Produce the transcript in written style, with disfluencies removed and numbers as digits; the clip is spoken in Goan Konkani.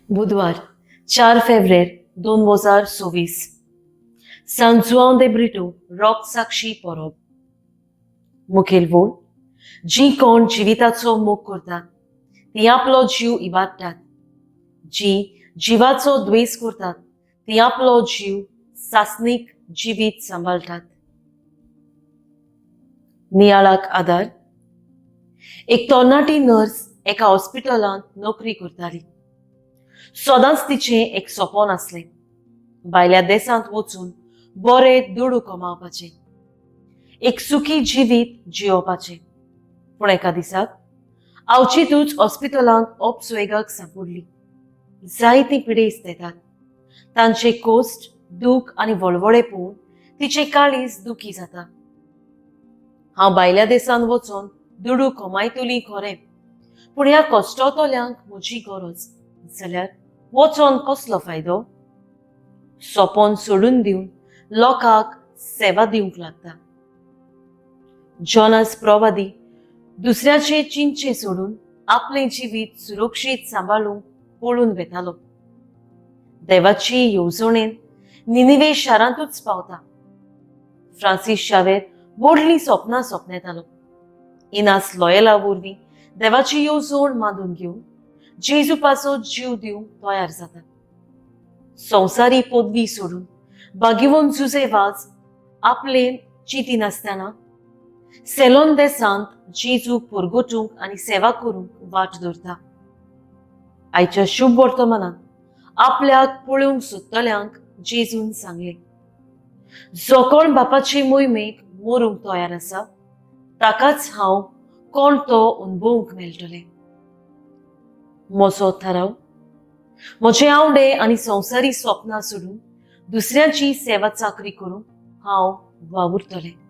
बुधवार 4 फेब्रेर 2026, सांत जुआंव दे ब्रिटो रॉक साक्षी परब. मुखेल वोळ: जीं कोण जिविताचो मोग करतात तीं आपलो जीव इबाडटात, जीं जिवाचो द्वेस करतात तीं आपलो जीव सासणीक जिवीत सांबाळटात. नियाळाक आदार: एक तरणाटी नर्स एका हॉस्पिटलांत नोकरी करताली. सदांच तिचें एक सपन आसलें, भायल्या देशांत वचून बरे दुडू कमावपाचे, एक सुखी जिवीत जियोवपाचें. पूण एका दिसाक अवचितूच हॉस्पिटलांत अपसुवेगाक सांपडली. जायतीं पिडेस्त येतात. तांचे कोश्ट, दूख आनी वळवळे पळोवन तिचें काळीज दुखी जाता. हांव भायल्या देशांत वचून दुडू कमायतली खरें, पूण ह्या कश्टतल्यांक म्हजी गरज जाल्यार वचोन कसलो फायदो? सपन सोडून दिवन लोकांक सेवा दिवंक लागता. जॉनास प्रवादी दुसऱ्याचे चिंतचें सोडून आपलें जिवीत सुरक्षीत सांबाळूंक पळून वेतालो. देवाची येवजणेन निनिवे शारांतूच पावता. फ्रांसीस शावेर व्हडलीं सपनां सपनेतालो. इनास लॉयला वरवीं देवाची येवजण मानून घेवन जेजू पासत जीव दिवंक तयार जाता. संवसारी पदवी सोडून भाग्यवंत जुजे वाज आपले चिंतिनासतना सेलोन देसांत जेजूक परगटूंक आनी सेवा करूंक वाट धरता. आयच्या शुभ वर्तमानांत आपल्याक पळोवंक सोदतल्यांक जेजून सांगलें, जो कोण बापाचे मोहिमेक मरूंक तयार आसा ताकाच हांव कोण तो अनुभवूंक मेळटलें. म्हजो थाराव: म्हजे आवडे आनी संवसारी स्वप्नां सोडून दुसऱ्यांची सेवा चाकरी करूंक हांव वावुरतलें.